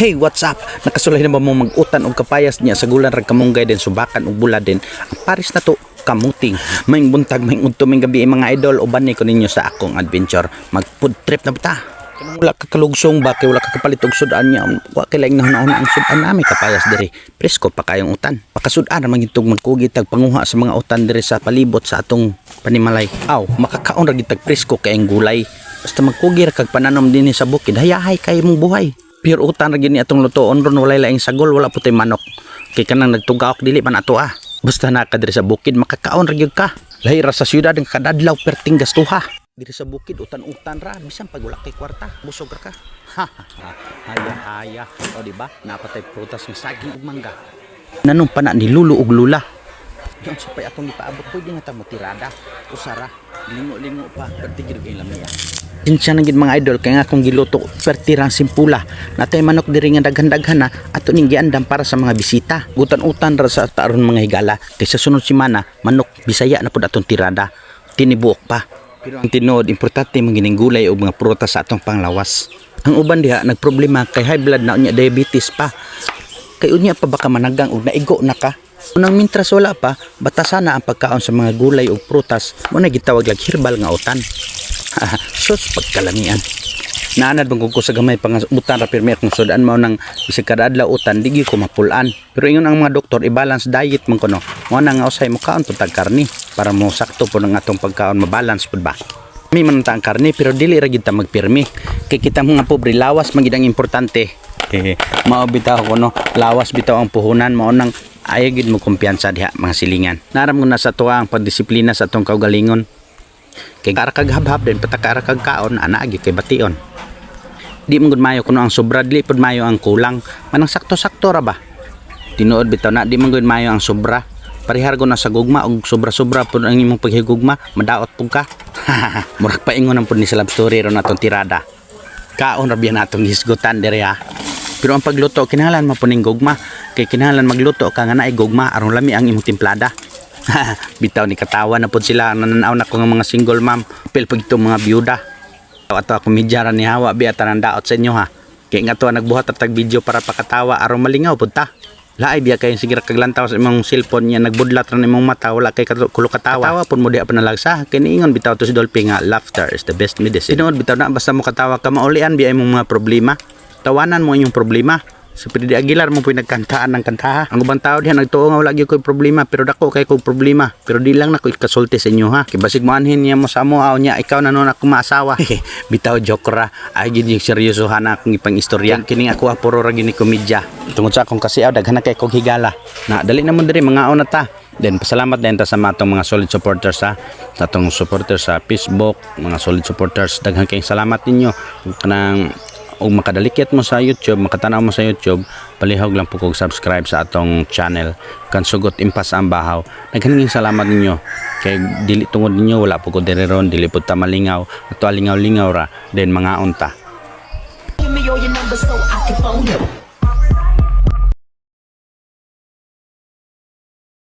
Hey, what's up? Nakasulay na ba mo mag-utan og kapayas niya sa gulan rag kamunggay din subakan og bula din? Ang pares na to kamuting. Maayong buntag, maayong udto, maayong gabi, mga idol. Uban ni ko ninyo sa akong adventure. Mag food trip na ta. Kanang wala ka kalugsong ba kay wala ka kapalit og sudan niya. Wa kay laing nahuna ang sudan nami kapayas diri. Presko pa kayong utan. Pakasud-an ra man gyud tong magkugi tag panguha sa mga utan diri sa palibot sa atong panimalay. Aw, makakaon ra gyud tag presko kayong gulay. Basta magkugi ra kag pananom dinhi sa bukid, hayahay kay mong buhay. Pure utan ra gyud ni atong lutoon ron, walay laing sagol, wala putoy manok. Kay kanang nagtugaok dili man ato ah. Basta na ka diri sa bukid, makakaon ra gyud ka. Lahi ra sa syudad ang kadadlaw perting gastuha. Diri sa bukid utan-utan ra bisan pag wala kay kwarta, busog ra ka. Haya haya. O di ba? Napatay prutas nga saging ug mangga. Nanong pa na ni lulo ug lula. Yung sa pay atong gipaabot, pwede na ta mo tirada. Usara, lingo-lingo pa, perti gid kay lamiya. Sinsya na gid, mga idol, kay nga akong giluto perti rang simpula. Natay manok diri nga daghan-daghan na ato ning giandam para sa mga bisita. Gutan-utan ra sa taron, mga higala. Kay sa sunod semana, manok Bisaya na pud atong tirada. Tinibuok pa. Pero ang tinuod, importante man gining gulay o mga prutas sa atong panglawas. Ang uban diha nagproblema kay high blood na unya diabetes pa. Kay unya pa baka managang og naigo na ka. Unang mintras wala pa, batasan na ang pagkaon sa mga gulay ug prutas, mo na gitawag lag herbal nga utan. Sus, pagkalamian. Naanad bang ko sa gamay pa nga utan ra pirmi akong sudan, mao nang bisag kada adlaw utan, di gyud ko mapulan. Pero ingon ang mga doktor, i-balance diet man kuno. Mao na nga usay mo kaon pud tag karni para mo sakto po ng atong pagkaon, mabalance pud ba. Mi man ta ang karni pero dili ra gyud ta magpirmi. Kay kita mga pobre, lawas man gid ang importante. Eh, mao bitaw ko no, lawas bitaw ang puhunan, mao nang ayaw gid mo kumpiyansa diha, mga silingan. Naram ko na sa tuwa ang pagdisiplina sa atong kaugalingon. Kay ara kag habhab din pataka ara kag kaon ana agi kay bation. Di man gud mayo kuno ang sobra, dili pud mayo ang kulang. Manang sakto-sakto ra ba? Tinuod bitaw na di man gud mayo ang sobra. Parehar ko na sa gugma, og sobra-sobra pud ang imong paghigugma, madaot pud ka. Murag paingon ang pud ni sa love story ron atong tirada. Kaon ra biya natong hisgutan diri ha. Pero ang pagluto kinahanglan man pud ning gugma, kay kinahanglan magluto ka nga naay gugma aron lami ang imong timplada. Bitaw ni katawa na pud sila nananaw na ko nga mga single mom, apil pag itong mga byuda. Ato ako media ra ni hawa biya tanan daot sa inyo ha. Kay nga to nagbuhat at tag video para pakatawa aron malingaw pud ta. Laay biya kay sige ra kag lantaw sa imong cellphone niya nagbudlat ra imong mata, wala kay kulo katawa. Katawa pud mo diha panalagsa. Kay niingon bitaw to si Dolphy nga laughter is the best medicine. Tinuod bitaw na basta mo katawa ka, maulian biya imong mga problema. Tawanan mo inyong problema. Si Freddie Aguilar mo po nagkantaan ng kantaha. Ang ubang tao diha nagtuo nga wala gyud ko'y problema pero dako kay kog problema. Pero di lang nako ikasulti sa inyo ha. Kay basig mo anhin niya mo sa amo aw niya ikaw na noon ako maasawa. Bitaw joke ra. Ay gid yung seryosohan na akong ipang istorya. Kining ako ha, puro ra gini komedya. Tungod sa akong kasiaw daghan na kay kog higala. Na dali na mo diri mga na ta. Then pasalamat din ta sa mga atong mga solid supporters ha. Sa atong supporters sa Facebook, mga solid supporters, daghan kayong salamat ninyo. Kanang ug makadalikit mo sa YouTube, makatanaw mo sa YouTube, palihog lang po kog subscribe sa atong channel. Kan sugot impas ang bahaw. Daghan kayong salamat ninyo. Kay dili tungod ninyo wala po ko diri ron, dili po ta malingaw. Ato lingaw-lingaw ra, then mga unta. Give me all your numbers so I can phone you.